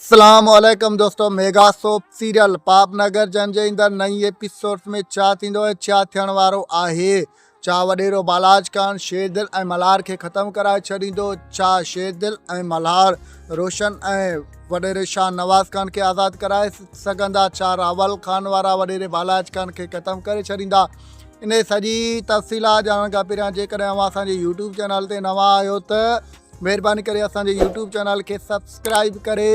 اسلام عليڪم دوستو ميگا سوپ سيريل پاپ نگر جن جي ايندڙ نئين ايپيسوڊ ۾ ڇا ٿيندو ۽ ڇا ٿيڻ وارو آهي ڇا وڏيرو بالاچ خان شيردل ۽ ملهار کي ختم ڪرائي ڇڏيندو ڇا شيردل ۽ ملهار روشن ۽ وڏيري شاهه نواز خان کي آزاد ڪرائي سگهندا ڇا راول خان وارا وڏيري بالاچ خان کي ختم ڪري ڇڏيندا انهي سڄي تفصيلات ڄاڻڻ کان پهريان جيڪڏهن اوهان اسان جي يوٽيوب چينل تي نوان آهيو ته مهرباني ڪري اسان جي يوٽيوب چينل کي سبسڪرائب ڪري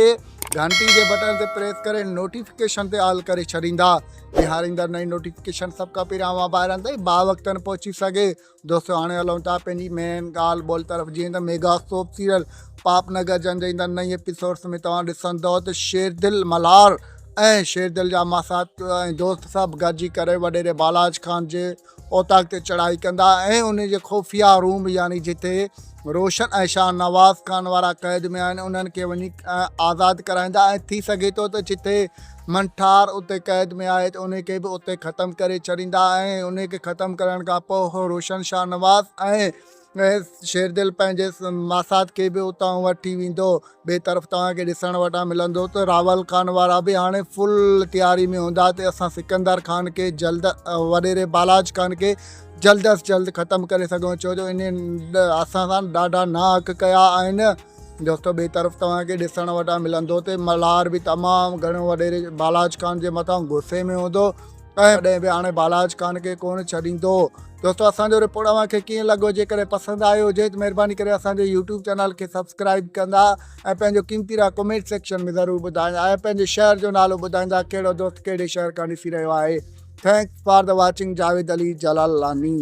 گهنٽي جي بٽڻ تي پريس ڪري نوٽيفڪيشن تي آل ڪري ڇڏيندا جي هر ايندڙ نئين نوٽيفڪيشن سڀ کان پهريان اوهان ٻاهران تائين با وقتن پهچي سگهي. دوستو هاڻي هلون ٿا پنهنجي مين ڳالهه ٻولهه طرف جيئن ته ميگا سوپ سيريل پاپ نگر جن جي ايندڙ نئين ايپيسوڊس ۾ توهان ڏسندو ته شيردل ملهار ۽ شيردل جا ماسات ۽ دوست سڀ گڏجي ڪري وڏيري بالاچ خان جي اوطاق تي چڙهائي ڪندا ۽ ان جي خفيه روم يعني جتي روشن ۽ شاهه نواز خان وارا قيد ۾ آهن انهن کي وڃي آزاد ڪرائيندا ۽ ٿي سگهي ٿو ته جتي منٺار اتي قيد ۾ آهي ته ان کي به اتي ختم ڪري ڇڏيندا ۽ ان کي ختم ڪرڻ کان پوء روشن شاهنواز ۽ شيردل پنهنجي ماسات کي به اتان وٺي ويندو. ٻئي طرف توهان کي ڏسڻ وٽان ملندو ته راول خان وارا به هاڻي فل تياري ۾ هوندا ته اسان سڪندر خان کي جلد وڏيري بالاچ خان کي جلد از جلد ختم ڪري سگهون ڇو جو انهن اسان سان ڏاڍا ناحق ڪيا آهن. دوستو ٻئي طرف توهان کي ڏسڻ وٽان ملندو ته ملهار به تمام گهڻو وڏيري بالاچ خان جي مٿان غصي ۾ هوندو. ۽ ڪڏهن به هاڻي بالاچ خان کي ڪونه ڇڏيندو. دوستو اسان جو رپورٽ اوهان کي ڪيئن لڳو جيڪڏهن پسند آيو هجي ته مهرباني ڪري اسان جي يوٽيوب چينل کي سبسڪرائيب ڪندا ۽ پنهنجو قيمتي راء ڪمينٽ سيڪشن ۾ ضرور ٻڌائيندا ۽ پنهنجي شهر جو نالو ٻڌائيندا ڪهڙو دوست ڪهڙي شهر کان ڏسي رهيو آهي thanks for the watching Javed Ali Jalalani.